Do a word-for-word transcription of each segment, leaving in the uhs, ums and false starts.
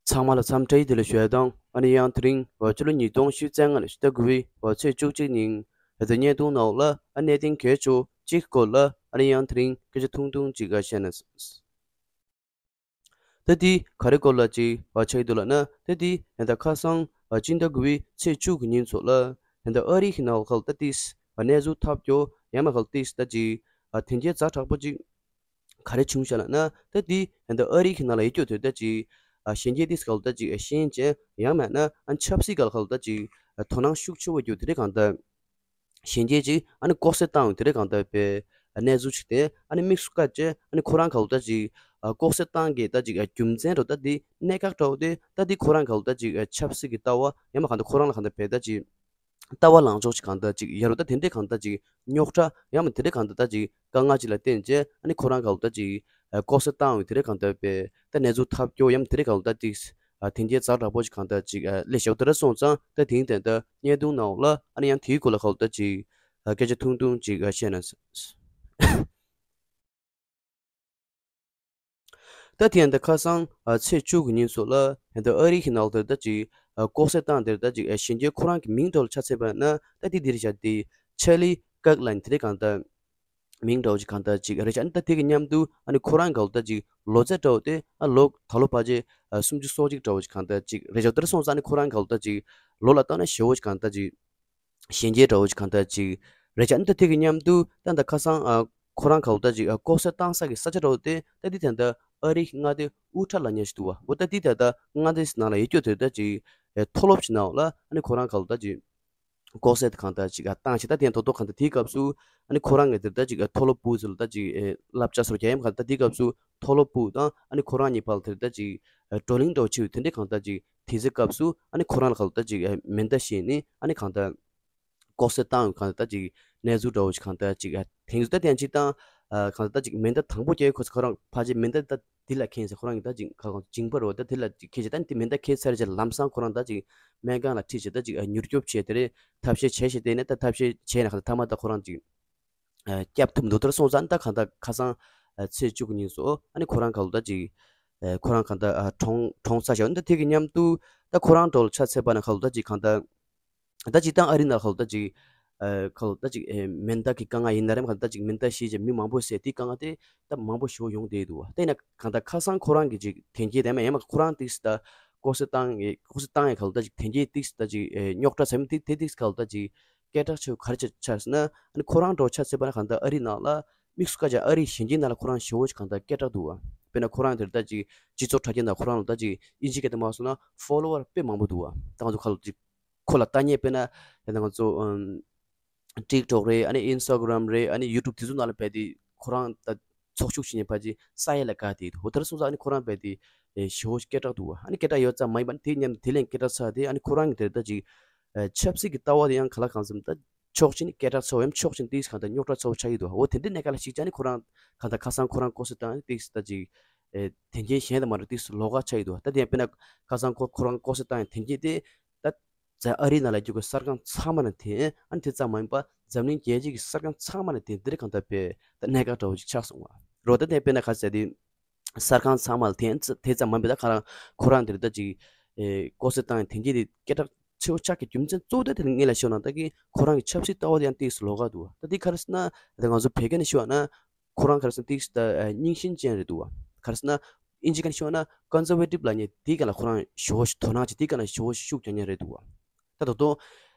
ཚང་མ་ལ་འཚམས་འདྲི་བདེ་ལེགས་ཞུ་ཡ་དང་། ཨ་ནི་ཡང་དེ་རིང་ཕྱི་ལོ་ཉིས་སྟོང་ཉི་ཤུ་རྩ་ལྔ་ལོའི་ཕྱི་ཟླ་དགུ་པའི་ཚེས་བཅུ་གཅིག་ཉིན་ད་ལྟ་བརྙན་ཐུང་ནང་ལ་ཨ་གནད་དོན་གལ་ཆེ་བོ་གཅིག་སྐོར་ལ་ཨ་ནི་ཡང་དེ་རིང་སྐད་ཆ་ཐུང་ཐུང་ཅིག་བཤད་ན། ད་དེ་ག་རེ་སྐོར་ལ་ཅིག་ཆགས་ཀྱི་འདུག་ལབ་ན། ད་དེ་ད་ལྟ་ཁ་སང་སྤྱི་ཟླ་དགུ་པའི་ཚེས་བཅུ་གི་ཉིན་ཚོ་ལ་ད་ལྟ་ཨ་རི་གི་ནང་ལ་ཁ་ལ་ད་ཏིས་གནས་ཚུལ་ཐབས་སྐྱོ་ཡང་མ་ཁ་ལ་ཏིས་ད་ཅིག་དོན་རྐྱེན་ཛ་དྲག་པོ་ཅིག་ག་རེ་བྱུང་ཤག་ལབ་ན། ད་དེ་ད་ལྟ་ཨ་རི་གི་ནང་ལ་ཡོད་རྒྱུ་དེ་ད་ཅིག་གཞོན་སྐྱེས་ཏིས་ཁ་ལ་ད་ཅིག་ཤེས་ཡོན་ཅན་ཡང་མིན་ན་ཨ་ཆབ་སྲིད་སྒང་ལ་ཁ་ལ་ད་ཅིག་དོ་སྣང་ཤུགས་ཆེ་བོ་རྒྱུ་དེ་རེད། གང་ལྟར་གཞོན་སྐྱེས་ཅིག་ཨ་ནི་ལྐོག་བསད་བཏང་ཡོད་དེ་རེད། གང་ལྟར་པའི་གནས་ཚུལ་ཅིག་དེ་ཨ་ནི་དམིགས་སུ་བཀར་བྱས་ཨ་ནི་ཁོ་རང་ཁ་ལ་ད་ཅིག་ལྐོག་བསད་བཏང་གི་ད་ཅིག་རྒྱུ་མཚན་འདྲ་ད་དེ་གནད་འགག་འདྲ་བོ་དེ་ད་དེ་ཁོ་རང་ཁ་ལ་ད་ཅིག་ཆབ་སྲིད་ཀྱི་ལྟ་བ་ཡང་མ་གང་ལྟར་ཁོ་རང་ལ་གང་ལྟར་པའི་ད་ཅིག་ལྟ་བ་ལངས་ཕྱོགས་ཅིག་གང་ལྟར་ཅིག་ཡོད་རེད། ད་དེ་འདྲའི་གང་ལྟར་ཅིག་རྙོག་དྲ་ཡང་མིན་དེ་འདྲའི་གང་ལྟར་ད་ཅིག་དཀའ་ངལ་ཅིག་ལ་བརྟེན་བྱས་ཨ་ནི་ཁོ་རང་ཁ་ལ་ད་ཅིག་ལྐོག་བསད་བཏང་ཡོད་དེ་འདྲའི་གང་ལྟར་པའི་ད་གནས་ཚུལ་ཐབས་སྐྱོ་ཡང་མིན་དེ་འདྲའི་གང་ལ་ད་ཅིག་དོན་རྐྱེན་ཛ་དྲག་པོ་ཅིག་གང་ལྟར་ཅིག་སླེབས་ཤག་དེ་འདྲ་སོང་ཙང་ད་དེ་རིང་ད་ལྟ་བརྙན་ཐུང་ནང་ལ་ཨ་ནི་ཡང་དེའི་སྐོར་ལ་ཁ་ལ་ད་ཅིག་སྐད་ཆ་ཐུང་ཐུང་ཅིག་བཤད་ན། ད་དེ་ཡང་ད་ཁ་སང་ཚེས་བཅུ་གི་ཉིན་ཚོ་ལ་ད་ཨ་རི་གི་ནང་ལ་ད་ཅིག་ལྐོག་བསད་བཏང་དེར་ད་ཅིག་གཞོན་སྐྱེས་ཁོ་རང་གི་མིང་ཐོག་ལ་ཆ་མཚོན་པ་ན་ད་དེ་འདི་རེད་ཤག་དེ་ཆར་ལི་ཀར་ཀླན་དེ་རེད། གང་ལྟར་མིང་འདྲ་བོ་ཅིག་གང་ལྟར་ཅིག་རེད་ཤག་ཨ་ནི་ད་དེ་གི་མཉམ་དུ་ཨ་ནི་ཁོ་རང་ག་ལ་ད་ཅིག་ལོ་ཚད་འདྲ་བོ་དེ་ཨ་ལོ་ད་ལོ་ཕལ་ཆེར་སུམ་ཅུ་སོ་གཅིག་འདྲ་བོ་ཅིག་གང་ལྟར་ཅིག་རེད་ཤག་དེར་སོང་ཙང་ཨ་ནི་ཁོ་རང་ག་ལ་ད་ཅིག་ལོ་ལ་བལྟས་ན་ཞེ་བོ་ཅིག་གང་ལྟར་ཅིག་གཞོན་སྐྱེས་འདྲ་བོ་ཅིག་གང་ལྟར་ཅིག་རེད་ཤག་ཨ་ནི་ད་དེ་གི་མཉམ་དུ་ད་ད་ཁ་སང་ཨ་ཁོ་རང་ག་ལ་ད་ཅིག་ལྐོག་བསད་བཏང་ས་གི་ས་ཆ་འདྲ་བོ་དེ་ད་འདི་ད་ལྟ་ཨ་རི་གི་མངའ་སྡེ་ཨུ་ཊ་ལབ་མཁན་ཞིག་འདུག་བ། འོ་ད་འདི་ད་ལྟ་མངའ་སྡེ་ནང་ལ་ཡོད་རྒྱུ་དེ་ད་ཅིག་མཐོ་སློབ་ཅིག་ནང་ལ་ཨ་ནི་ཁོ་རང་ག་ལ་ད་ཅིག་ལྐོག་བསད་གང་ལྟར་ཅིག་བཏང་བྱས། ད་དེ་ཡང་ད་ལྟ་གང་ལྟར་དེའི་སྐབས་སུ་ཨ་ནི་ཁོ་རང་གི་དེ་ད་ཅིག་མཐོ་སློབ་བུ་ཚོ་ལ་ད་ཅིག་བསླབ་བྱ་སོགས་རྒྱག་ཡ་ཡིན་པ། གང་ལྟར་དེའི་སྐབས་སུ་མཐོ་སློབ་བུ་དང་ཨ་ནི་ཁོ་རང་གཉིས་བར་ལ་དེ་ད་ཅིག་བགྲོ་གླེང་འདྲ་བོ་བྱས་ཡོད། དེ་འདྲའི་གང་ལྟར་ཅིག་དེ་ཚེ་སྐབས་སུ་ཨ་ནི་ཁོ་རང་ལ་གང་ལྟར་ཅིག་མེ་མདའ་བཞེས་ནས་ཨ་ནི་གང་ལྟར་ལྐོག་བསད་བཏང་ཡོད། གང་ལྟར་ཅིག་གནས་ཚུལ་འདྲ་བོ་ཞིག་གང་ལྟར་ཅིག་དེང་དུས་ད་དེ་ཡང་ཅིག་བཏང་གང་ལྟར་ད་ཅིག་མེ་མདའ་དང་པོ་རྒྱག་ཁོ་ཚོ་ཁོ་རང་ཕལ་ཆེར་མེ་མདའ་ད་འདི་ལ་འཁེལ་ཟེར། ཁོ་རང་གི་ད་ཅིག་ག་གང་སྦྱིན་པ་རེད་བ། ད་འདི་ལ་ཅིག་འཁེལ་བྱས་ད་ནི་དེ་མེ་མདའ་འཁེལ་ཚར་རྗེས་ལམ་སང་ཁོ་རང་ད་ཅིག་སྨན་ཁང་ལ་ཁྲིད་བྱས་ད་ཅིག་མྱུར་སྐྱོབ་བྱས་དེ་རེད། ཐབས་ཤེས་བྱས་བྱས་དེ་ནས་ད་ཐབས་ཤེས་བྱས་ནས་གང་ལྟར་མཐའ་མ་ད་ཁོ་རང་ཅིག་སྐྱོབ་ཐུབ་འདུག་དེར་སོང་ཙང་ད་གང་ལྟར་ཁ་སང་ཚེས་བཅུ་གི་ཉིན་སོ་ཨ་ནི་ཁོ་རང་ག་ལ་ད་ཅིག་ཁོ་རང་གང་ལྟར་གྲོངས་གྲོངས་ཚར་ཤག་ཨ་ནི་ད་དེ་གི་མཉམ་དུ་ད་ཁོ་རང་འགྲོ་ལ་ཆ་མཚོན་པ་ན་ག་ལ་ད་ཅིག་གང་ལྟར་ད་སྤྱིར་བཏང་ཨ་རི་ནང་ཁ་ལ་ད་ཅིག་ཨ་ཁ་ལ་ད་ཅིག་ཨེ་མེ་མདའ་གི་དཀའ་ངལ་ཡིན་ན་རེད། མ་ག་ད་ཅིག་མེ་མདའ་བཞེས་བྱས་མི་མང་པོ་བསད་དེ་དཀའ་ངལ་དེ་ད་མང་པོ་ཞེ་པོ་ཡོང་བསྡད་འདུག་བ། དེ་ཡིན་ན་གང་ལྟར་ཁ་སང་ཁོ་རང་གི་ཅིག་དོན་རྐྱེན་དེ་མ་ཡིན་མ་ཁོ་རང་ཏིག་ཙམ་ད་ལྐོག་བསད་བཏང་ཡས་ལྐོག་བསད་བཏང་ཡས་ཁ་ལ་ད་ཅིག་དོན་རྐྱེན་ཏིག་ཙམ་ད་ཅིག་ཨེ་རྙོག་དྲ་ཟེར་མི་དེ་དེ་ཏིག་ཙམ་ཁ་ལ་ད་ཅིག་སྐད་གྲགས་ཆེ་བོ་ག་རེ་ཆགས་ཆགས་ཟེར་ན། ཨ་ནི་ཁོ་རང་འགྲོ་ཆ་མཚོན་པ་ན་གང་ལྟར་ཨ་རི་ནང་ལ་དམིགས་སུ་བཀར་བྱས་ཨ་རི་གཞོན་སྐྱེས་ནང་ལ་ཁོ་རང་ཞེ་པོ་ཅིག་གང་ལྟར་སྐད་གྲགས་འདུག་བ། དཔེར་ན་ཁོ་རང་དེར་ད་ཅིག་སྤྱི་ཚོགས་དྲ་རྒྱ་ནང་ཁོ་རང་ལ་ད་ཅིག་ཨིན་ཇི་སྐད་དུ་མ་སོང་ན་ཕོ་ལོ་ཝར་དཔེ་མང་པོ་འདུག་བ། ད་ང་ཚོ་ཁ་ལ་ཅིག་ཁོ་ལ་ལྟ་མཁན་དཔེར་ན་ད་ང་ཚོ་ཨམ་ཊིག་ཊོག་རེད། ཨ་ནི་ཨིན་སི་ཊ་གྷི་རམ་རེད། ཨ་ནི་ཡུ་ཊུབ་དེ་ཚོ་ནང་ལ་བལྟས་ཏེ་ཁོ་རང་ད་ཚོགས་ཞུགས་བྱེད་མཁན་ཕལ་ཆེར་ས་ཡ་ལ་བཀག་བསྡད་འདུག་འོ་དེར་སོང་ཙང་ཨ་ནི་ཁོ་རང་བལྟས་ཏེ་ཨེ་ཞེ་པོ་སྐད་གྲགས་འདུག་བ། ཨ་ནི་སྐད་གྲགས་ཡོད་ཙང་མ་ཡིན་པ་ཨ་ནི་དེ་མཉམ་དུ་དེ་ལས་སྐད་གྲགས་ཆགས་ཏེ་ཨ་ནི་ཁོ་རང་གི་དེར་ད་ཅིག་ཨེ་ཆབ་སྲིད་ཀྱི་ལྟ་བ་དེ་ཡང་ག་ལ་གང་འཚམ་ད་ཕྱོགས་གཅིག་ནས་སྐད་གྲགས་ཚ་བོ་ཡང་ཕྱོགས་གཅིག་ཏིག་ཙམ་གང་ལྟར་རྙོག་དྲ་ཚ་བོ་ཆགས་ཀྱི་འདུག་འོ་དེ་འདྲའི་གནད་འགག་ལ་གཞིགས་བྱས་ནས་ཁོ་རང་གང་ལྟར་ཁ་སང་ཁོ་རང་ལྐོག་གསོད་བཏང་ཏིག་ཙམ་ད་ཅིག་ཨེ་དོན་རྐྱེན་གཞན་དང་མ་འདྲ་ཏིག་ཙམ་ལོགས་ཀ་ཆགས་ཀྱི་འདུག་ད་དེ་ཡང་དཔེར་ན་ཁ་སང་ཁོ་ཁོ་རང་ལྐོག་གསོད་བཏང་ཡང་དོན་རྐྱེན་དེ་ད་ཨ་རི་ནང་ལ་རྒྱུ་གི་གསར་ཁང་ཚང་མ་ལ་ཐོན། ཨ་ནི་དེ་ཙམ་མ་ཡིན་པ་འཛམ་གླིང་རྒྱལ་སྤྱི་གི་གསར་ཁང་ཚང་མ་ལ་ཐོན། དེ་འདྲའི་གང་ལྟར་དཔེ་ད་གནད་འགག་འདྲ་བོ་ཅིག་ཆགས་སོང་བ། རོ་ད་དེ་དཔེར་ན་ཁ་ཟེར་དེ། གསར་ཁང་ཚང་མ་ལ་དེ་དེ་ཙམ་མ་འབད་ད་ཁ་རང་ཁོ་རང་དེར་ད་ཅིག་ཨེ་ལྐོག་གསོད་བཏང་ཡང་དེ་འགྱེད་དེ་སྐད་གྲགས་ཆེ་བོ་ཆགས་ཀྱི་རྒྱུ་མཚན་གཙོ་བོ་དེ་དེ་ངེད་ལ་ཤོད་ན་ད་གི་ཁོ་རང་གི་ཆབ་སྲིད་ལྟ་བ་དེ་ཡང་ཏིག་ཙམ་ལོགས་ཀ་འདུག་ད་དེ་ག་རེ་ཟེར་ན་ད་ང་ཚོ་བོད་སྐད་ནས་ཤོད་ན་ཁོ་རང་ག་རེ་ཟེར་ན་ཏིག་ཙམ་ད་རྙིང་ཞེན་ཅན་རེད་འདུག་བ། ག་རེ་ཟེར་ན་ཨིན་ཇི་སྐད་ནས་ཤོད་ན་ཀོན་ཛར་ཝེ་ཊིབ་ལབ་མཁན་དེའི་སྒང་ལ་ཁོ་རང་ཞེ་པོ་ཞིག་དོ་སྣང་བྱེད་དེའི་སྒང་ལ་ཞེ་པོ་ཞིག་ཤུགས་རྒྱག་མཁན་རེད་འདུག་བ། ད་ད་དུང་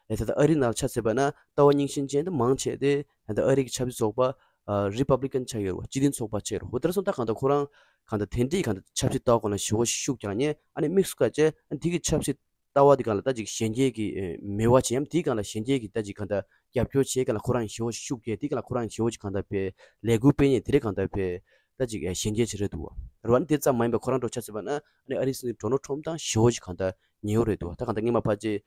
ཨེ་ད་ལྟ་ཨ་རི་ནང་ཆ་མཚོན་པ་ན་ལྟ་བ་རྙིང་ཞེན་ཅན་དེ་མང་ཆེ་དེ་ད་ལྟ་ཨ་རི་གི་ཆབ་སྲིད་ཚོགས་པ་ཨ་རི་པབ་ལི་ཀན་ཆགས་ཡོད་རེད་བ། སྤྱི་མཐུན་ཚོགས་པ་ཆགས་ཡོད་རེད་བ། འོ་དེར་སོང་ད་གང་ལྟར་ཁོ་རང་གང་ལྟར་དེ་འདྲའི་གང་ལྟར་ཆབ་སྲིད་ལྟ་བ་སྒང་ལ་ཞེ་པོ་ཞིག་ཤུགས་རྒྱག་མཁན། ཨ་ནི་དམིགས་སུ་བཀར་བྱས་ཨ་ནི་དེ་གི་ཆབ་སྲིད་ལྟ་བ་དེ་སྒང་ལ་ད་ཅིག་གཞོན་སྐྱེས་ཀྱི་ཨེ་མོས་པ་བྱེད་ཡམ་དེའི་སྒང་ལ་གཞོན་སྐྱེས་ཀྱི་ད་ཅིག་གང་ལྟར་རྒྱབ་སྐྱོར་བྱེད་སྒང་ལ་ཁོ་རང་ཞེ་པོ་ཞིག་ཤུགས་རྒྱག་དེའི་སྒང་ལ་ཁོ་རང་ཞེ་པོ་ཞིག་གང་ལྟར་དཔེ་ལས་འགུལ་སྤེལ་མཁན་དེ་འདྲའི་གང་ལྟར་དཔེ་ད་ཅིག་ཨེ་གཞོན་སྐྱེས་ཅིག་རེད་འདུག་བ། རེད་བ། ཨ་ནི་དེ་ཙམ་མ་ཡིན་པར་ཁོ་རང་འགྲོ་ཆ་མཚོན་པ་ན་ཨ་ནི་ཨ་རིའི་སྲིད་འཛིན་ཌོ་ནལ་ཊམ་དང་ཞེ་པོ་ཞིག་གང་ལྟར་ཉེ་བོ་རེད་འདུག་ད་གང་ལྟར་སྔོན་མ་ཕལ་ཆེར་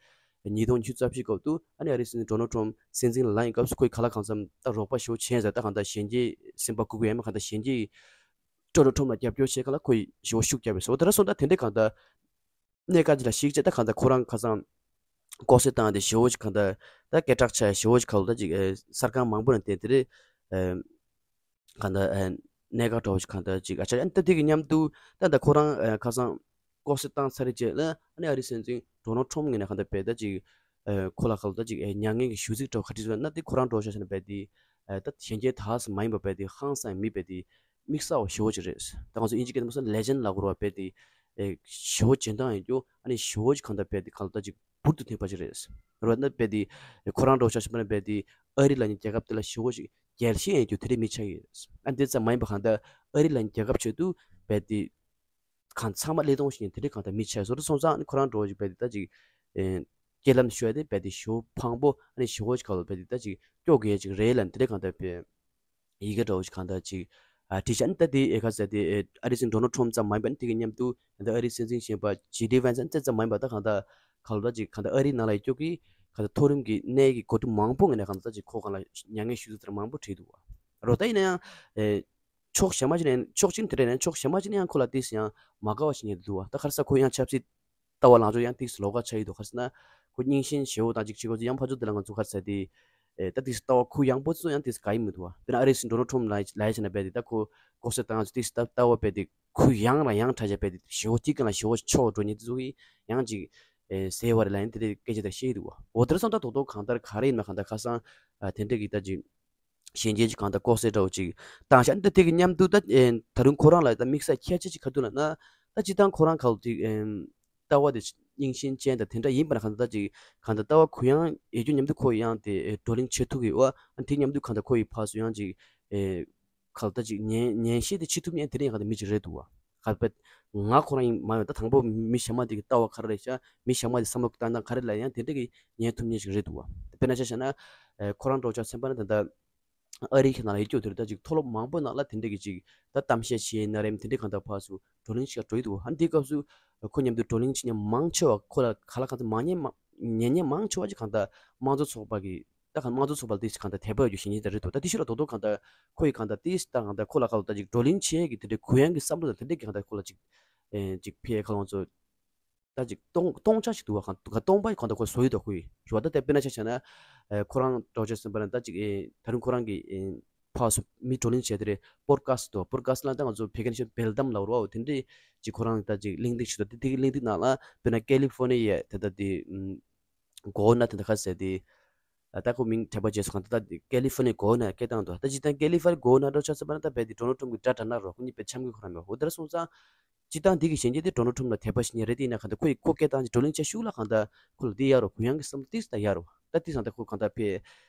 ཉིས་སྟོང་ཉི་ཤུ་རྩ་བཞི་སྐབས་དུ་ཨ་ནི་ཨ་རིའི་སྲིད་འཛིན་ཌོ་ནལ་ཊམ་སྲིད་འཛིན་ལ་ལངས་པའི་སྐབས་སུ་ཁོས་ག་ལ་གང་འཚམ་ད་རོགས་པ་ཞེ་པོ་བྱས་ཟེར། ད་གང་ལྟར་གཞོན་སྐྱེས་སེམས་པ་འགུག་པའི་ཡང་མིན་གང་ལྟར་གཞོན་སྐྱེས་ཌོ་ནལ་ཊམ་ལ་རྒྱབ་སྐྱོར་བྱེད་ག་ལ་ཁོས་ཞེ་པོ་ཤུགས་རྒྱབ་པས་སོ། དེ་འདྲ་སོང་ད་དེ་འདྲའི་གང་ལྟར་གནད་འགག་ཅིག་ལ་གཞིགས་བྱས་ད་གང་ལྟར་ཁོ་རང་ཁ་སང་ལྐོག་གསོད་བཏང་སྟེ་ཞེ་པོ་ཞིག་གང་ལྟར་ད་སྐད་གྲགས་ཆེ་ཞེ་པོ་ཞིག་གང་ལྟར་ཅིག་ཨེ་གསར་ཁང་མང་པོ་ནས་བལྟས་དེ་རེད། ཨེ་གང་ལྟར་ཨེ་གནད་འགག་འདྲ་བོ་ཞིག་གང་ལྟར་ཅིག་ཨ་ཅག་ཨ་ནི་ད་དེ་གི་མཉམ་དུ་ད་ད་ཁོ་རང་ཨེ་ཁ་སང་ ལྐོག་གསོད་བཏང་ཚར་རྗེས་ལ་ཨ་ནི་ཨ་རིའི་སྲིད་འཛིན་ཌོ་ནལ་ཊམ་ངོས་ནས་གང་ལྟར་བས་ད་ཅིག་ཁོ་ལ་གང་ལྟར་ཅིག་མྱ་ངན་གྱི་ཞུ་ཚིག་འདྲ་བོ་ག་རེ་བྱས་ན་དེ་ཁོ་རང་འདྲ་བོ་ཆ་བཞག་ན་བས་དེ་ད་གཞོན་སྐྱེས་དག་ས་མ་ཡིན་པ་བས་དེ་ཧང་སང་མི་བས་དེ་དམིགས་བསལ་བ་ཞེ་པོ་ཅིག་རེད། ད་ང་ཚོ་དབྱིན་ཇི་སྐད་ནང་ལ་ལེ་ཇེན་ཌི་ལབ་དགོས་རེད་བ། བས་དེ་ཞེ་པོ་འཇོན་ཐང་ཡོད་རྒྱུ་ཨ་ནི་ཞེ་པོ་ཅིག་གང་ལྟར་བས་དེ་གང་ལྟར་ཅིག་འབུར་དུ་ཐོན་པ་ཅིག་རེད། རེད་བ། ན་བས་དེ་ཁོ་རང་འདྲ་བོ་ཆ་བཞག་ན་བས་དེ་ཨ་རི་ལབ་མཁན་རྒྱལ་ཁབ་དེ་ལ་ཞེ་པོ་ཅིག་རྒྱལ་ཞེན་ཡོད་རྒྱུ་དེ་འདྲའི་མི་ཆགས་ཀྱི་རེད། ཨ་འདི་ཙམ་མ་ཡིན་པ་གང་ལྟར་ཨ་རི་ལབ་མཁན་རྒྱལ་ཁབ་ཆེད་དུ་བས་དེ་གང་ཚང་མ་བློས་གཏོང་བྱེད་མཁན་དེ་འདྲའི་གང་ལྟར་མི་ཆགས་སོ། རེད་སོང་ཙང་ཨ་ནི་ཁོ་རང་འདྲ་བོ་ཅིག་བས་དེ་ད་ཅིག་ཨེ་སྐྱེ་ལམ་ཤོད་དེ་བས་དེ་ཞེ་པོ་ཕངས་པོ་ཨ་ནི་ཞེ་པོ་ཅིག་ག་ལ་བས་དེ་ད་ཅིག་སྐྱོ་གི་ཡ་ཅིག་རེད་ལབ་དེ་འདྲའི་གང་ལྟར་བས་ཡི་གེ་འདྲ་བོ་ཅིག་གང་ལྟར་ཅིག་ཨ་བྲིས་ཤག་ཨ་ནི་ད་དེ་ཨེ་ག་ཟེར་དེ་ཨེ་ཨ་རིའི་སྲིད་འཛིན་ཌོ་ནལ་ཊམ་ཙམ་མ་ཡིན་པ་ཨ་ནི་དེ་གི་མཉམ་དུ་ད་ཨ་རིའི་སྲིད་འཛིན་གཞོན་པ་ཇེ་ཌི་ཝན་སན་དེ་ཙམ་མ་ཡིན་པ་ད་གང་ལྟར་ག་ལ་ད་ཅིག་གང་ལྟར་ཨ་རིའི་ནང་ལ་ཡོད་རྒྱུ་གི་གང་ལྟར་མཐོ་རིམ་གྱི་གནས་ཀྱི་འགོ་ཁྲིད་མང་པོ་ངོས་ནས་གང་ལྟར་ད་ཅིག་ཁོ་གང་ལ་མྱ་ངན་ཞུ་ཚིག་དེ་འདྲ་མང་པོ་བྲིས་འདུག་བ། རོ་ད་ཡིན་ན་ཡང་ཨེ་ཕྱོགས་གཞན་མ་ཅིག་ནས་ཕྱོགས་གཅིག་དེ་འདྲ་ནས་ཕྱོགས་གཞན་མ་ཅིག་ནས་ཡང་ཁོ་ལ་ཏིས་ཡང་མ་དགའ་བ་ཞིག་རྙེད་འདུག་བ། ད་ག་རེ་ཟེར་ཁོ་ཡང་ཆབ་སྲིད་ལྟ་བ་ལངས་ཕྱོགས་ཡང་ཏིས་ལོགས་ཀ་ཆགས་ཡི་འདུག་ག་རེ་ཟེར་ན་ཁོ་རྙིང་ཞེན་ཞེ་པོ་དང་ཅིག་བྱེད་དགོས་ཚུལ་ཡང་ཕར་ཚུར་དེ་ལ་ང་ཚོ་ག་རེ་ཟེར་དེ་ཨེ་ད་ཏིས་ལྟ་བ་གུ་ཡངས་པོ་ཚོ་ཡང་ཏིས་དགའ་ཡི་མི་འདུག་བ། དཔེར་ན་ཨ་རིའི་སྲིད་འཛིན་ཌོ་ནལ་ཊམ་ལ་ལ་ཡ་བྱས་ན་བས་དེ་ད་ཁོ་ལྐོག་གསོད་བཏང་ཚུལ་ཏིས་ལྟ་ལྟ་བ་བས་དེ་གུ་ཡངས་ལ་ཡང་དྲག་བྱས་བས་དེ་ཞེ་པོ་ཏིས་གང་ལ་ཞེ་པོ་ཆོག་འགྲོ་མཁན་དེ་ཚོ་གི་ཡང་ཅིག་ཨེ་ཟེར་བ་རེད་ལ་ཡང་དེ་འདྲའི་སྐད་ཆ་དེ་བཤད་ཡི་འདུག་བ། འོ་དེར་སོང་ད་དོག་དོག་གང་ལྟར་ག་རེ་ཡིན་ན་གང་ལྟར་ཁ་སང་ཨ་དེ་འདྲ་གི་ད་ཅིག་གཞན་སྐྱེས་ཀྱི་གང་ལྟར་ལྐོག་གསོད་འདྲ་བོ་ཅིག་བཏང་ཤག་འདི་དེ་གི་མཉམ་དུ་ད་ཨེ་ད་རུང་ཁོ་རང་ལ་ད་དམིགས་བསལ་ཁྱད་ཆོས་ཅིག་ག་རེ་འདུག་ལབ་ན། ད་སྤྱིར་བཏང་ཁོ་རང་ག་ལ་ཅིག་ཨེ་ལྟ་བ་དེ་རྙིང་ཞེན་ཅན་དང་དེ་འདྲ་ཡིན་པ་ན་གང་ལྟར་ད་ཅིག་གང་ལྟར་ལྟ་བ་གུ་ཡངས་ཡོད་རྒྱུ་མཉམ་དུ་ཁོ་ཡང་དེ་ཨེ་བགྲོ་གླེང་བྱེད་ཐུབ་ཀྱི་ཡོད། ཨ་དེ་མཉམ་དུ་གང་ལྟར་ཁོ་ཡི་ཕར་ཚུར་ཡང་ཅིག་ཨེ་ག་ལ་ད་ཅིག་ཉན་ཉན་ཤེས་དེ་བྱེད་ཐུབ་མཁན་དེ་འདྲ་ཡང་གང་ལྟར་མི་ཅིག་རེད་འདུག་བ། ག་ལ་ང་ཁོ་རང་ཡིན་མ་ཡོང་ད་དང་པོ་མི་གཞན་མ་དེ་གི་ལྟ་བ་ག་རེ་རེད་ཤག་མི་གཞན་མ་དེ་བསམ་བློ་བཏང་སྟངས་ག་རེ་ལ་ཡང་དེ་འདྲ་གི་ཉན་ཐུབ་མཁན་ཅིག་རེད་འདུག་བ། དཔེར་ན་ཆ་བཞག་ན་ཨེ་ཁོ་རང་འདྲ་བོ་ཆ་མཚོན་པ་ན་ད་ལྟ་ཨ་རི་གི་ནང་ལ་ཡོད་རྒྱུ་དེ་རེད། ད་ཅིག་མཐོ་སློབ་མང་པོའི་ནང་ལ་དེ་འདྲ་གི་ཅིག་ད་གཏམ་བཤད་བྱེད་ན་རེམ་དེ་འདྲ་གང་ལྟར་ཕར་ཚུར་བགྲོ་གླེང་ཞིག་འགྲོ་ཡི་འདུག་ཨ་ནི་དེའི་སྐབས་སུ་ཁོ་མཉམ་དུ་བགྲོ་གླེང་བྱེད་མཁན་མང་ཆེ་བ་ཁོ་ལ་ག་ལ་གང་ལྟར་མ་ཉན་མ་ཉན་མཁན་མང་ཆེ་བ་ཅིག་གང་ལྟར་དམངས་གཙོ་ཚོགས་པ་གི་ད་གང་དམངས་གཙོ་ཚོགས་པ་ལ་ཏིས་གང་ལྟར་དད་པ་ཡོད་རྒྱུ་ཞེ་ཉིན་དེ་རེད་འདུག་ད་དེ་ཕྱི་ལ་རྡོག་རྡོག་གང་ལྟར་ཁོ་ཡི་གང་ལྟར་ཏིས་ད་གང་ལྟར་ཁོ་ལ་གང་ལྟར་ཅིག་བགྲོ་གླེང་བྱེད་ཀྱི་དེ་འདྲའི་གུ་ཡངས་ཀྱི་བསམ་བློ་དང་དེ་འདྲའི་གི་གང་ལྟར་ཁོ་ལ་ཅིག་ཨེ་ཅིག་ཕའི་ཁ་ལོང་ཚོ་ད་ཅིག་སྟོང་སྟོང་ཆ་ཞིག་འདུག་བ། གང་ད་སྟོང་པ་གང་ལྟར་ཁོ་བཟོ་ཡི་འདུག་ཁོ་ཡི་རེད་བ། ད་དེ་དཔེར་ན་ཆ་བཞག་ན་ཨེ་ཁོ་རང་འདྲ་བོ་ཆ་མཚོན་པ་ན་ད་ཅིག་ཨེ་ད་རུང་ཁོ་རང་གི་ཨེ་ཕར་ཚུར་མི་བགྲོ་གླེང་བྱས་དེ་རེད། པོཌ་ཁ་སི་འདུག་པོཌ་ཁ་སི་ལ་ད་ང་ཚོ་བོད་སྐད་ནས་བཤད་འབེལ་གཏམ་ལབ་རེད་བ། དེ་འདྲའི་ཅིག་ཁོ་རང་ད་ཅིག་གླེང་སྟེགས་ཞིག་འདུག་དེ་དེ་གི་གླེང་སྟེགས་ནང་ལ་དཔེར་ན་ཀེ་ལི་ཧྥོར་ནི་ཡའི་དེ་ད་དེ་གོ་ན་དེ་འདྲ་ཁ་ཟེར་དེ། ད་ཁོ་མིང་དྲན་པ་བརྗེད་སོང་། གང་ལྟར་ད་ཀེ་ལི་ཧྥོར་ནི་ཡའི་གོ་ན་སྐད་བཏང་འདུག་ད་ཅི་ད་ཀེ་ལི་ཧྥོར་ནི་ཡའི་གོ་ན་འདྲ་ཆ་ཚང་མ་ན་ད་བས་དེ་ཌོ་ནལ་ཊམ་གི་དགྲ་དྲག་ན་རོ་ཁོ་གཉིས་བས་འཆམ་གི་ཁོ་རང་མེད་འོ་དེར་སོང་ཙང་། སྤྱིར་བཏང་འདི་གི་གཞན་སྐྱེས་དེ་ཌོ་ནལ་ཊམ་ལ་དད་པ་ཞིག་ཉེ་རེད་དེ་ཡིན་ན་གང་ལྟར་ཁོ་ཡི་ཁོ་སྐད་བཏང་ཅིག་བགྲོ་གླེང་བྱས་ཤུགས་ལ་གང་ལྟར་ཁོ་ལ་འདི་ཡག་རོ་གུ་ཡངས་གི་བསམ་བློ་ཏིས་ད་ཡག་རོ། ད་ཏིས་གང་ལྟར་ཁོ་གང་ལྟར་བས་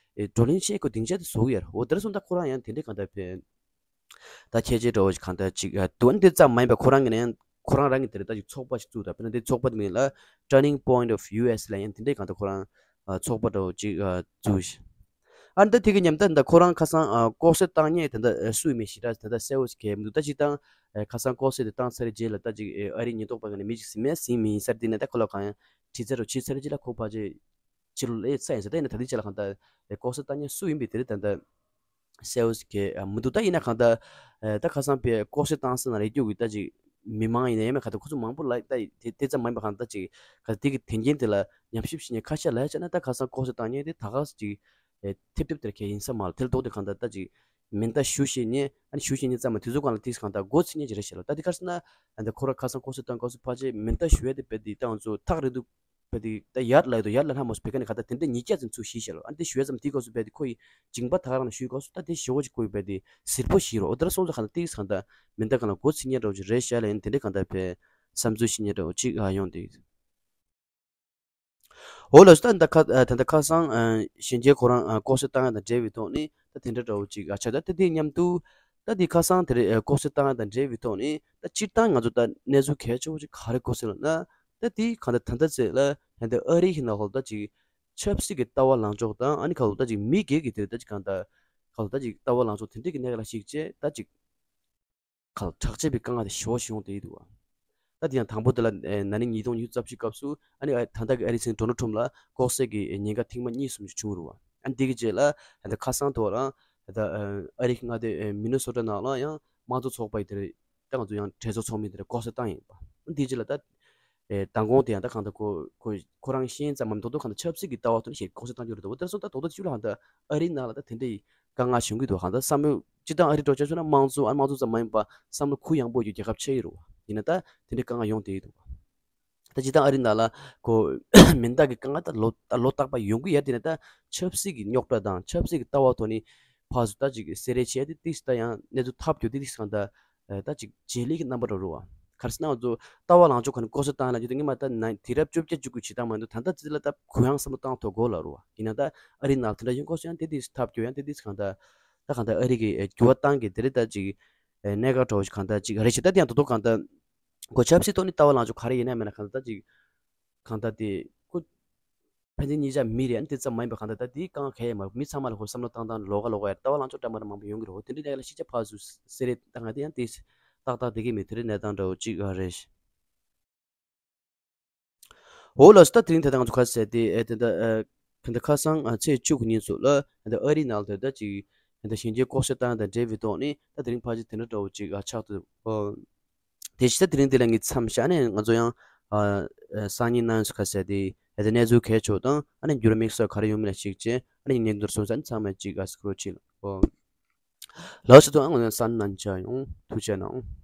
བགྲོ་གླེང་བྱས་ཁོ་སྡིངས་ཆ་དེ་བཟོ་གི་ཡག་རོ་འོ་དེར་སོང་ད་ཁོ་རང་ཡང་དེ་འདྲའི་གང་ལྟར་བས། ད་ཁྱད་ཆོས་འདྲ་བོ་ཞིག་གང་ལྟར་ཅིག་ཨ་དུ་བ་འདི་ཙམ་མ་ཡིན་པ་ཁོ་རང་གི་ནས་ཁོ་རང་རང་གི་དེ་རེད་ད་ཅིག་ཚོགས་པ་ཞིག་བཙུགས་ད་དཔེར་ན་དེ་ཚོགས་པ་དེ་མིང་ལ་Turning Point of ཡུ་ཨེས་ལབ་ཡང་དེ་འདྲའི་གང་ལྟར་ཁོ་རང་ཨ་ཚོགས་པ་འདྲ་བོ་ཅིག་ཨ་བཙུགས་ཤིག་ཨ་འདི་དེ་གི་མཉམ་དུ་འདི་ཁོ་རང་ཁ་སང་ཨ་ལྐོག་གསོད་བཏང་མཁན་དེ་འདྲ་ཨ་སུ་ཡིན་མིན་ཞེ་དྲག་དེ་འདྲ་གསལ་བོ་ཞིག་གས་མི་འདུག་ད་ཅིག་ད་ཨ་ཁ་སང་ལྐོག་གསོད་དེ་བཏང་ཚར་རྗེས་ལ་ད་ཅིག་ཨ་རིའི་ཉེན་རྟོག་པ་གི་ནས་མི་ཅིག་ཟིན་མེད་ཟིན་མིན་ཡིན་ས་རེད་དེ་ནས་ད་ཁོ་ལ་གང་ཡང་བྲིས་ཚར་རོ་བྲིས་ཚར་རྗེས་ལ་ཁོ་ཕལ་ཆེར་ཕྱི་ལོགས་ལ་ཡོད་ས་ཡིན་ས། ད་ཡིན་ན་ད་ལྟའི་ཆ་ལ་གང་ལྟར་ལྐོག་གསོད་བཏང་མཁན་སུ་ཡིན་པའི་དེ་རེད་ད་ལྟ་གསལ་བོ་ཞིག་གས་མི་འདུག་ད་ཡིན་ན་གང་ལྟར་ད་ཁ་སང་པའི་ལྐོག་གསོད་བཏང་ས་ན་རེ་རྒྱུ་གི་ད་ཅིག་མི་མང་ཡིན་ན་ཡང་མེད་གང་ལྟར་ཁོ་ཚོ་མང་པོ་ལ་ད་དེ་དེ་ཙམ་མ་ཡིན་པ་གང་ལྟར་ད་ཅིག་ག་དེ་གི་དོན་རྐྱེན་དེ་ལ་ཉམས་ཞིབ་བྱེད་མཁན་ཁ་ཤས་ལ་ཡ་བྱས་ན་ད་ཁ་སང་ལྐོག་གསོད་བཏང་མཁན་དེ་ད་ག་ཅིག་ཐེབས་ཐེབས་དེར་གས་ཡིན་ས་མ་རེད། དེ་ལ་ལྡོག་དེ་གང་ལྟར་ད་ཅིག་མེ་མདའ་གཞུ་བཞེས་མཁན་ཨ་ནི་གཞུ་བཞེས་མཁན་ཙམ་མ་དེ་ཚོ་གང་ལ་དེ་གང་ལྟར་མགོ་ཚོས་མཁན་ཅིག་རེད་ཤག་ལ། ད་དེ་ག་རེ་ཟེར་ན་ད་ཁོ་ར་ཁ་སང་ལྐོག་གསོད་བཏང་སྐབས་སུ་ཕལ་ཆེར་མེ་མདའ་གཞུ་ཡས་དེ་རྦད་དེ་ད་ང་ཚོ་ཐག་རིང་དུ་བས་དེ་ད་ཡར་ལ་ཡོད་དོ་ཡར་ལ་ལྷག་མ་སོང་བས་ཀ་ནས་ག་ད་དེ་འདྲ་ཉིས་བརྒྱ་ཙམ་ཚུར་ཞིག་བཤད་ལོ། ཨ་འདི་ཞུ་ཡ་ཙམ་དེའི་སྐབས་སུ་བས་དེ་ཁོ་ཡི་མཇིང་པ་ཐག་རང་ལ་ཞུའི་སྐབས་སུ་ད་དེ་ཞེ་བོ་ཅིག་ཁོ་ཡི་བས་དེ་སིལ་པོ་ཞིག་རོ། འོ་དེ་འདྲ་སོང་ཙང་ག་ད་ཏིག་གང་ད་མེ་མདའ་གང་ལ་མགོ་ཚིག་ཉེ་འདྲ་བོ་ཅིག་རེད་ཤག་ལ་ཡིན་དེ་འདྲ་གང་ད་བས་བསམ་ཚུལ་ཞིག་ཉེ་འདྲ་བོ་ཅིག་ཨ་ཡོང་དེ། འོ་ལགས་སོ། ད་ད་ཁ་ད་ད་ཁ་སང་ཨ་གཞན་སྐྱེས་ཁོ་རང་ཨ་ལྐོག་གསོད་བཏང་ཡ་དང་འབྲེལ་བའི་ཐོག་ནས་ད་དེ་འདྲ་འདྲ་བོ་ཅིག་ཨ་ཆགས། ད་དེ་དེ་མཉམ་དུ་ད་དེ་ཁ་སང་དེ་རེད་ཨ་ལྐོག་གསོད་བཏང་ཡ་དང་འབྲེལ་བའི་ཐོག་ནས་ད་སྤྱིར་བཏང་ང་ཚོ་ད་གནས་ཚུལ་གལ་ཆེ་བོ་ཅིག་ག་རེ་གོ་སྲིད་ལབ་ན། ད་དེ་གང་ད་ད་ལྟ་ཚེ་ལ་ད་ལྟ་ཨ་རི་ཡི་ནང་ལ་ད་ཅིག་ཆབ་སྲིད་ཀྱི་ལྟ་བ་ལངས་ཕྱོགས་དང་ཨ་ནི་ག་ལ་ད་ཅིག་མི་སྒེར་གྱི་དེ་ད་ཅིག་གང་ད་ག་ལ་ད་ཅིག་ལྟ་བ་ལངས་ཕྱོགས་དེ་འདྲ་གི་གནད་ལ་གཞིགས་བྱས་ད་ཅིག་ག་ལ་དྲག་ཆས་པའི་དཀའ་ངལ་དེ་ཞེ་པོ་ཞིག་ཡོང་བསྡད་ཡོད་འདུག་བ། ད་དེ་ཡང་དང་པོ་དེ་ལ་ཨེ་ན་ནིང་ཉིས་སྟོང་ཉི་ཤུ་རྩ་བཞི་སྐབས་སུ་ཨ་ནི་ཨ་ད་ལྟ་གི་ཨ་རིའི་སྲིད་འཛིན་ཌོ་ནལ་ཊམ་ལ་ལྐོག་གསོད་ཀྱི་ཉེན་ཁ་ཐེངས་མ་གཉིས་གསུམ་ཞིག་བྱུང་རུང་བ། ཨ་འདི་གི་རྗེས་ལ་ད་ལྟ་ཁ་སང་དུ་བ་རང་ད་ལྟ་ཨ་རིའི་མངའ་སྡེ་ཨེ་མི་ནི་སོ་ཊ་ནང་ལ་ཡང་དམངས་གཙོ་ཚོགས་པ་ཡི་དེ་རེད། ད་ང་ཚོ་ཡང་གྲོས་ཚོགས་ཚོགས་མི་དེ་རེད་ལྐོག་གསོད་བཏང་ཡིན་པ། ཨ་འདི་རྗེས་ལ་ད་ཨེ་མདང་དགོང་དེ་ཡང་ད་གང་ལྟར་ཁོ་ཁོ་ཁོ་རང་ཤེས་ཙམ་མམ་མདོག་མདོག་གང་ལྟར་ཆབ་སྲིད་ཀྱི་ལྟ་བ་ཐོག་ནས་ཞེས་ལྐོག་གསོད་བཏང་རྒྱུ་རེད་འདུག་བ། དེར་སོང་ད་མདོག་མདོག་ཅིག་ལ་ཧ་ད་ཨ་རིའི་ནང་ལ་ད་དེ་འདྲ་ཡི་དཀའ་ངལ་བྱུང་གི་འདུག་བ། གང་ལྟར་བསམ་བློ་སྤྱིར་བཏང་ཨ་རི་འགྲོ་ཆ་བྱུང་ན་དམངས་གཙོ་ཨ་དམངས་གཙོ་ཙམ་མ་ཡིན་པ་བསམ་བློ་གུ་ཡངས་པོ་ཡོད་རྒྱུ་རྒྱལ་ཁབ་ཆགས་ཡོད་རེད་བ། ཡིན་ན་ད་དེ་འདྲའི་དཀའ་ངལ་ཡོང་བསྡད་ཡོད་འདུག་བ། ད་སྤྱིར་བཏང་ཨ་རི་ནང་ལ་ཁོ་མི་འདང་གི་དཀའ་ངལ་ད་ལོ་ད་ལོ་རྟག་པར་ཡོང་གི་ཡོད། དེ་ནས་ད་ཆབ་སྲིད་ཀྱི་རྙོག་དྲ་དང་ཆབ་སྲིད་ཀྱི་ལྟ་བ་ཐོག་ནས་ཕར་ཚུར་ད་ཅིག་སེ་རེ་བྱས་ཏེ་ཏིག་ཙམ་ད་ཡང་གནས་ཚུལ་ཐབས་སྐྱོ་དེ་ཏིག་ཙམ་གང་ལྟར་ད་ཅིག་བྱེད་ལས་ཀྱི་རྣམ་པ་འདྲ་རུ་བ། ག་རེ་ཟེར་ན་ང་ཚོ་ལྟ་བ་ལངས་ཕྱོགས་ག་ནས་ལྐོག་ཟ་བཏང་ལ་ཡོད་དུས་སྔོན་མ་ད་ན་དུས་རབས་བཅོ་བརྒྱད་བཅུ་དགུ་བྱེད་སྟངས་མ་གཏོགས་ད་ལྟ་ཙི་ལ་ད་གུ་ཡངས་བསམ་བློ་བཏང་ཐུབ་དགོས་ལབ་རུ་བ། ཡིན་ན་ད་ཨ་རི་ནང་ལ་དེ་འདྲ་ཡོང་གོ་སོང་ཡང་དེ་ཏིག་ཙམ་ཐབས་སྐྱོ་ཡང་དེ་ཏིག་ཙམ་གང་ལྟར་ད་གང་ལྟར་ཨ་རི་གི་འགྱུར་བ་བཏང་གི་དེ་རེད། ད་ཅིག་གནད་འགག་འདྲ་བོ་ཞིག་གང་ལྟར་ཅིག་རེད་ཞེ་ད་དེ་ཡང་དོ་དོ་གང་ལྟར། ཁོ་ཆབ་སྲིད་ཐོག་ནས་ལྟ་བ་ལངས་ཕྱོགས་ག་རེ་ཡིན་ན་མེད་ན་གང་ལྟར་ད་ཅིག་གང་ལྟར་དེ་ཁོ་ཕན་ཚུན་གཉིས་ཆ་མི་རེད། ཨ་ནི་དེ་ཙམ་མ་ཡིན་པ་གང་ལྟར་ད་དེའི་རྐང་ག་ཡས་མ་མི་ཚང་མ་ལ་ཁོ་བསམ་བློ་བཏང་སྟངས་ལོགས་ཀ་ལོགས་ཀ་ཡར་ལྟ་བ་ལངས་ཕྱོགས་འདྲ་མི་འདྲ་མང་པོ་ཡོང་གི་རེད། འོ་དེ་འདྲའི་ནས་ལ་ཤེས་བྱ་ཕར་ཚུར་སེ་རེ་ད་ང་དེ་ཡང་དེ་ཏག་ཏག་དེ་གི་མི་དེ་རེད་གནས་སྟངས་འདྲ་བོ་ཅིག་ཨ་རེད། འོ་ལགས་སོ། ད་དེ་རིང་དེ་ད་ང་ཚོ་ཁ་གསལ་དེ་ཨེ་དེ་འདྲ་ཨེ་ག་འདྲ་ཁ་སང་ཨ་ཚེས་བཅུ་དགུ་ཉིན་ཚོ་ལ་ཨེ་འདྲ་ཨ་རི་ནང་ལ་དེ་ད་ཅིག་ཨེ་འདྲ་ཞིང་ཆེན་ལྐོག་ཟ་བཏང་དང་འབྲེལ་བའི་ཐོག་ནས་ད་དེ་རིང་ཕལ་ཆེར་དེ་འདྲ་འདྲ་བོ་ཅིག་ཨ་ཆགས་ཐུབ། ཨོ། དེ་བཞིན་ད་དེ་རིང་འདི་ལ་ངས་མཚམས་བཞག་ནས་ང་ཚོ་ཡང་ཨ་ཨ་སང་ཉིན་གནངས་ཚེ་ཁ་གསལ་དེ་ཨེ་དེ་གནས་ཚུལ་གལ་ཆེ་བ་དང་ཨ་ནི་འགྱུར་བ་དམིགས་བསལ་ག་རེ་ཡོང་མིན་ལ་གཞིགས་བྱས་ཨ་ནི་ངས་འདིར་སོང་ཙང་ཚང་མས་ཅིག་ཨ་སྐུ་རོགས་བྱེད་ལ། ཨོ། ལགས་སོ། ད་ང་ཚོ་སང་ཉིན་མཇལ་ཡོང་། ཐུགས་རྗེ་གནང་།